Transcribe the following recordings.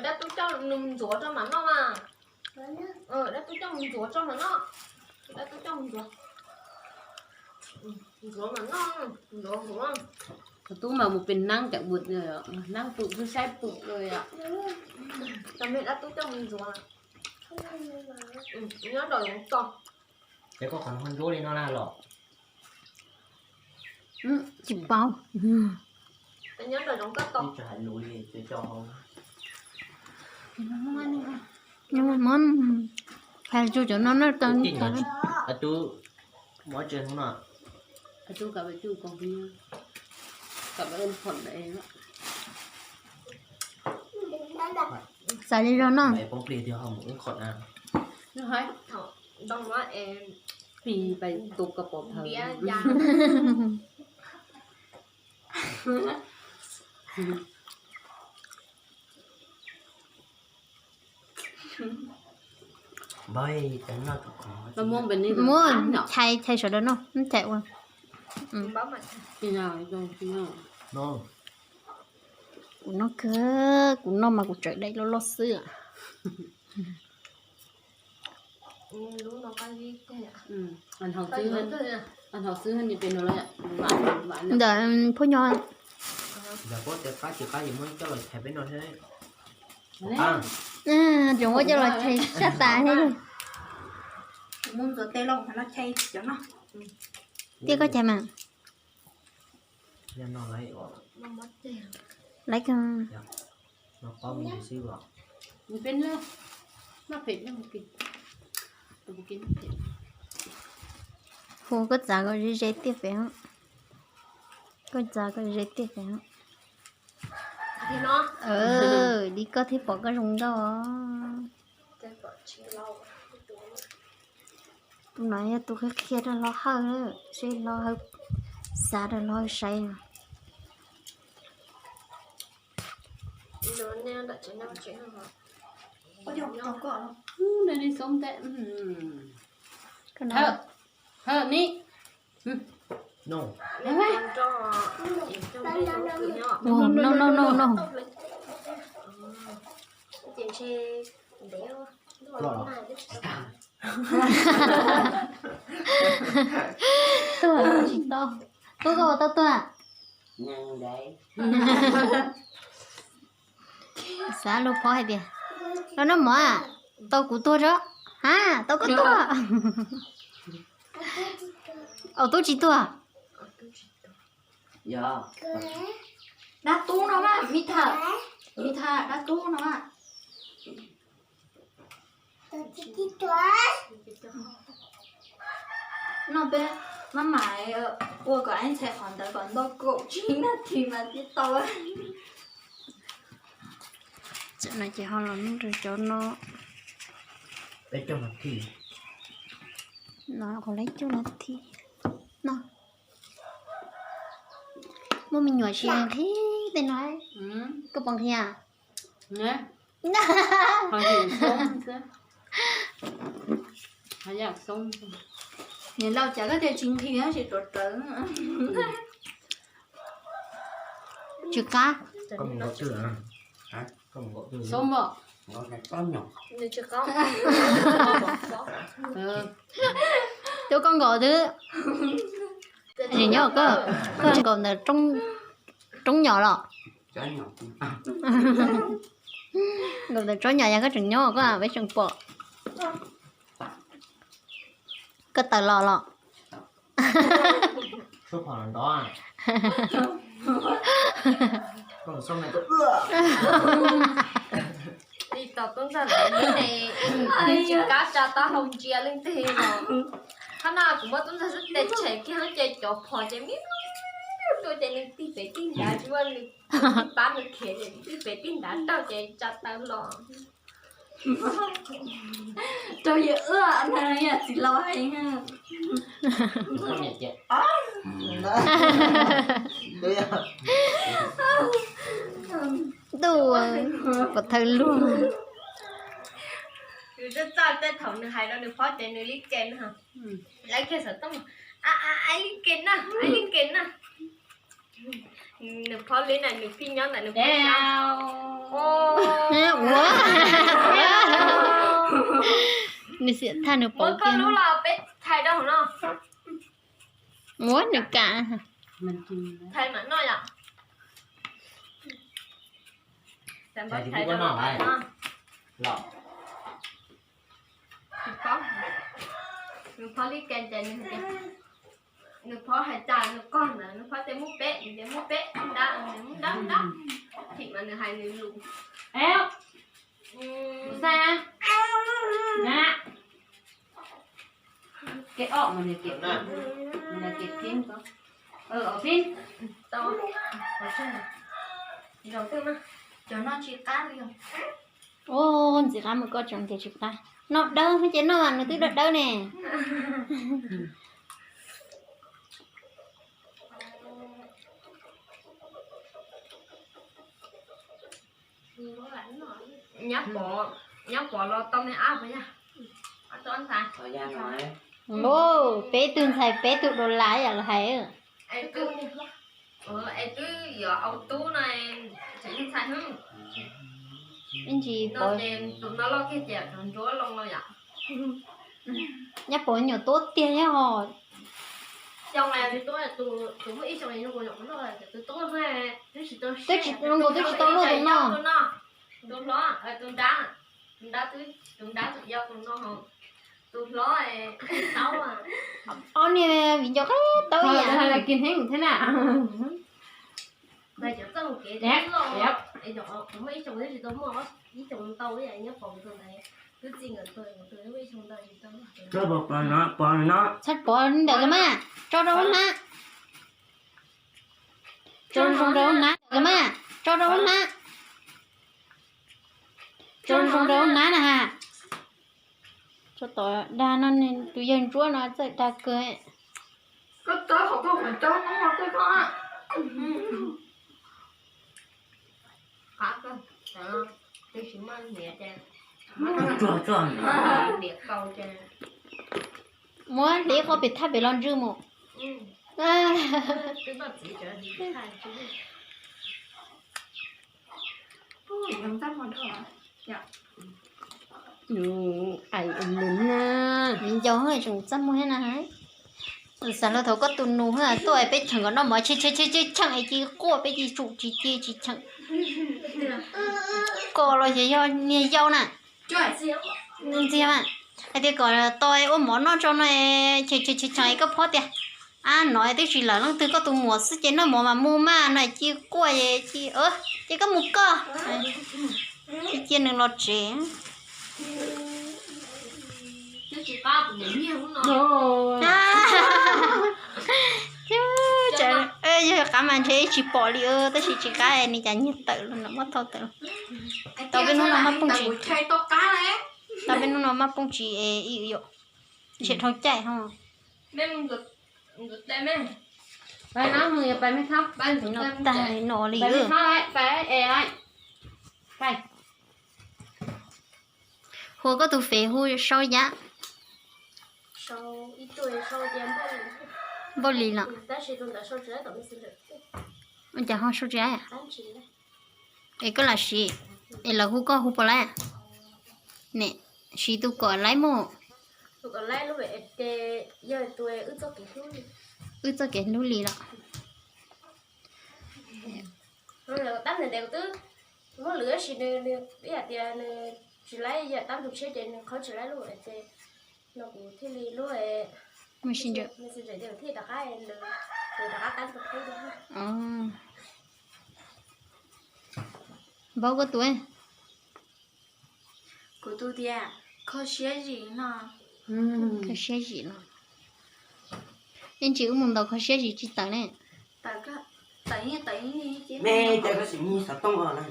Dab tub coj mus ntxuav tso mam noj mas. Dab tub coj mus ntxuav tso mam noj. Dab tub coj mus ntxuav. Ntxuav mam noj, ntxuav ntxuav. Tus tub mas mus pem neeb cawm pum, neeb pum xwb saib pum li os. Cov me dab tub coj mus ntxuav. Nyob nraum zoov tog. Ces koj qhov no ntsuab li no na los. Tsis paub. Nyob nraum zoov tog. Hais tsuj cov no na tau. Tub, xav li zog no. Muab chais chais sawv daws noj, muab chais ua. Kuv noj kawg, kuv noj mas kuv tsawv daim loj loj xwb. Ntawm phooj ywg. Tseem muab coj los chais sab tas thiab. Tiaj koj chais mas. Lawv kawg. Hu koj txav kom ze ze tiaj pem. Koj txav kom ze tiaj pem. Li koj thiaj pom koj zoo nkauj. Tus no yog tus qhia qhia rau hlob Hawj, seb hlob Hawj xav rau hlob Hawj saib no. No, no, no, no. Tuag tsis tau. Tuag koj ua tau tuag. Xav lus phov hais tias, los noj mov, tau kuv tuag tso. Ha, tau koj tuag. Au tub tsis tuag. Dab tub no mas, Mib Thawm, Mib Thawm, dab tub no mas. No peb maj mam ua kom ib ntxhais qhov ntawd kom ntau kaum tsib nas this mas thiaj tau. Tam no ces ho los nrog cov no. Peb caug nas this. No qhov peb caug nas this no. Muaj me nyuam tsis nqhis tej no, koj puas nqhis? Niam laus cas koj tias tsis nqhis tab sis tuav rawv. Tsis qab. Tsis qab. Cov koj nkaum twb tsis nyob koj, koj nkaum ntawm roob nyom los. Nkaum ntawm roob nyom yog koj tseem nyob koj peb tseem pom. Koj tawm los los. Li tos tub ntxawg lawv ne, tsis kav tsa taub hau ntsia leej twg los. Qhov no kuv muab tub ntxawg xub tes tshem kiag ces cov phom ces me me tuaj ces nws tig pem tig nrad, tsis muaj nws pab nws khiav ces tig pem tig nrad raug ces tsa taw los. Rau yawg ua na, yog txiv laus hais. Ntuj, pov thawj luag. Nws txawj txawj tej thaum nws hais rau nws phob ces nws li ke na. Lawv kiag xov tooj, a, a, a li ke na, a li ke na. Thov li ntawm nws phi nyob ntawm nws phi nyob. Ua, nws xiam thaj nws pom kiag lub los peb thaij rau hauv no. Ua nws kam. Thaij mam noj yom. Nws phob li cas ces nws, nws phob hais cas nws koj ntawd, nws phob tias muab peb, nws tias muab peb, muab dab, nws muab dab, muab dab. Thim mas nws hais nws lus. Xav na. Kev ob mas nws kev, nws kev pib ko. Pib. Tau. Cov no tsis qab li. Ntxim qab mus koj tseem tias tsis qab. Noj dawb ces noj mas nws twb dawb dawb ne. Nyab Pov, nyab Pov los tau me ab puas yog? Peb tug ntxhais peb tug dollar yam los hais. Es twb yuav au tub no, tseem ntxhais. Ib ntsis no ces tus no loj kiag ces cov nruab loo no yom. Nyab Pov nyuam tub tiag thiab hos. Xyoo tus muaj ib xyoo, tus tub, twb tsis, nkaus twb tsis tau luaj tus no. Tus hlob, tus nrab, tus nrab, tus nrab tseem yau tus no, tus hlob. Ob niag viv ncaus qab tau ib yam. Kis heev thiab na. Txhob pov no, pov no. Tso rau hauv hnab. Tso zoo rau hauv hnab ntawm mas. Tso rau hauv hnab. Tso zoo rau hauv hnab na ha. Tso tom dag no, tus yawg ntsuab no txawj dag kawg. Muab hliv qhov pem thaj pem los ntsw mus. Nws ais mus na, nws nco tseem txaj muag thiab na. Xav los thaum koj tus nus tuaj peb cheem kom noj mov, cheem cheem cheem cheem es ci quaj peb ci tsum tsis ci tsis cheem. Koj los ces yog niag yau na. Ntxiag mas hais tias kom tau ua mov noj tso no, cheem cheem cheem es koj phob tias, ab no twb tsis lawm leej twg, koj tus muam xwb ces noj mov mas mus mas no ci quaj ces ci, ces koj mus koj. Ci cia nws los tsev. Yog qab mas ntshe tsis pom li, tab sis tsis qab nws cas nyiag tawm los muab thau tawm. Tau peb hnub no muab pooj tsis, tau peb hnub no muab pooj tsis ib yam, ntshe dhau caij ho. Noj tag no li. Hu koj tus fev hu Saub Yab. Npaum li los. Ua cas ho Saub Yab? Es koj lam siv, es lawv hu koj hu puas laib? Ne, siv tus kom laib mus. Wb txoj kev hlub li los. Tab ntawd twb muab lwm tab sis nws, nws ib yam tias nws tsis laib yam tab tus tshiab ces nws qhov tsis laib lub ces no kuv thiaj li lub Messenger, Messenger ces thiaj rov qab, rov qab tab tus qub. Npaum koj tus, kuv tus tias kho siab zim no. Kho siab zim no. Ib ntsis wb mus ntaus kho siab zim tsis tawm ne. Me, cas koj sim mus xov tooj os na.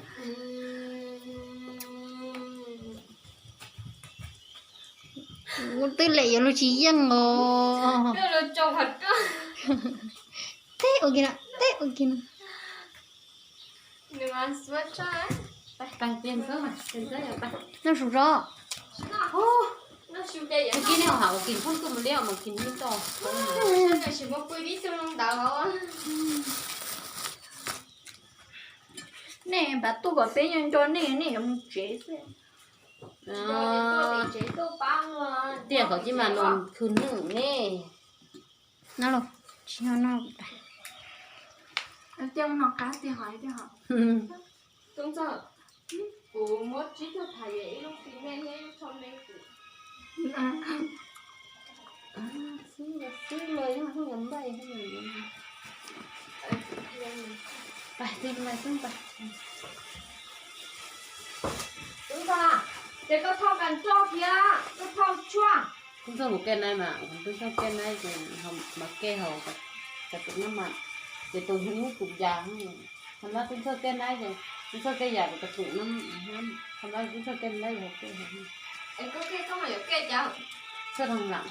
Twb lem yuav luag tsis yeej os. Teb ua kiag no, teb ua kiag no. Noj su zoo. Pab tuaj kom peb nco nco nej, nej yuav mus tsev xwb. Tiaj qhov tib mas nws khwv nws ne. No los tsis no no. Tiaj no qab tiaj hov tiaj hov. Tub Ntxawg, kuv muab tsib caug phav yog ib lub pim me thiab ib lub tho me kuv. Xwb los xwb los yog hnub npaj. Tub Ntxawg, ces koj thauj kas roj thiab koj thauj tshuaj. Tub Ntxawg mus ke naib mas, Tub Ntxawg ke naib ces ho mas ke hauv kas tus nab mas, ces tus hnub tus yas. Thaum no Tub Ntxawg ke naib ces Tub Ntxawg ke yas kom kas tus nab, thaum no Tub Ntxawg ke naib ho ke. Txawj rau lam.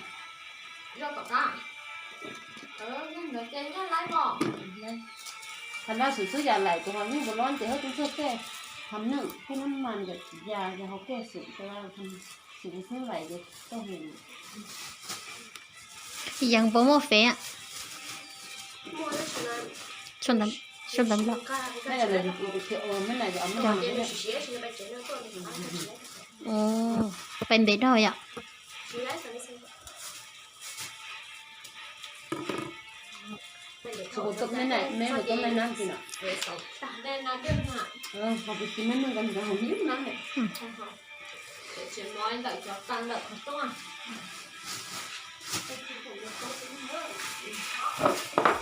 Thaum no xwm xwb yas laim tus ho yeej ua lov ces hab Tub Ntxawg ke, thaum nws kuj nab mas yas yog ho ke xwm, xwm xwb laim ces tau. Yeej puas muaj fem? Pais ntev dhau yom.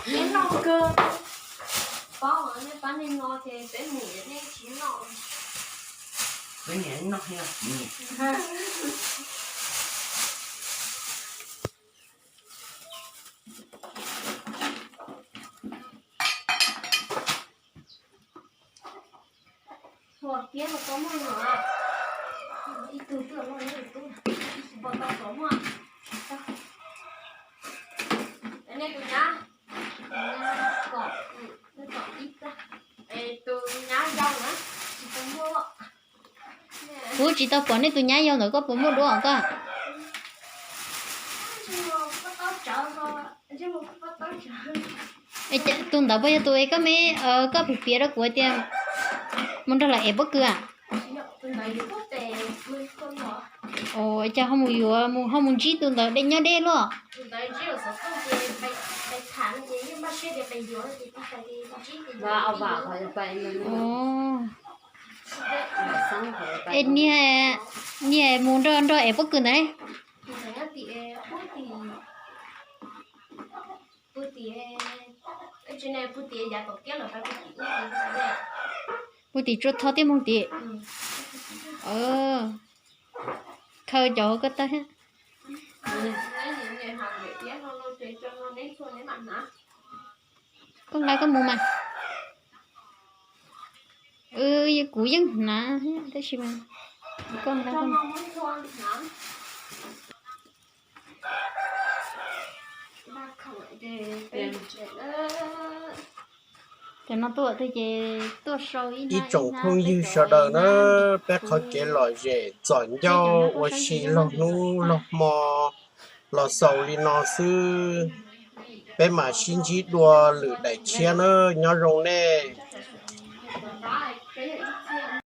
Peb noj kawg. Pab nej pab nej no ces peb mus nej tsis noj. Peb niam noj thiab. Hua tiab los tau muaj no, ib tug twg los ib tug, ib tug pom tau tau muaj. Nej tus nyab, kom, kom ib tag, es tus nyab yau na, tsis tau muaj. Kuv tsis tau pom nej tus nyab yau ntawd, koj puas muaj duab os koj? Tus ntawd puas yog tus es koj me, koj piav piav rau kuv tias mus nrog lawv ev pob kws a? Cas ho mus yuav, ho mus ntsib tus ntawd dej nyob deb luaj? Es niag, niag mus nrog nrog ev pob kws ntawd ne? Puag tim tsua tho tib moog tim. Khaws cov koj tag. Koj nqa koj mus mas. Kuv yeej hnav tab sis mas koj nqa koj mus. Cov no tuaj twg ces tuaj sau ib ib tsoom phooj ywg sawv daws na, peb qhov kev lom zem txom ncauj ua si laug hnub laug hmo los xaus li no xwb. Peb mam sib ntsib dua lwm daim tshiab na, nyob zoo nej.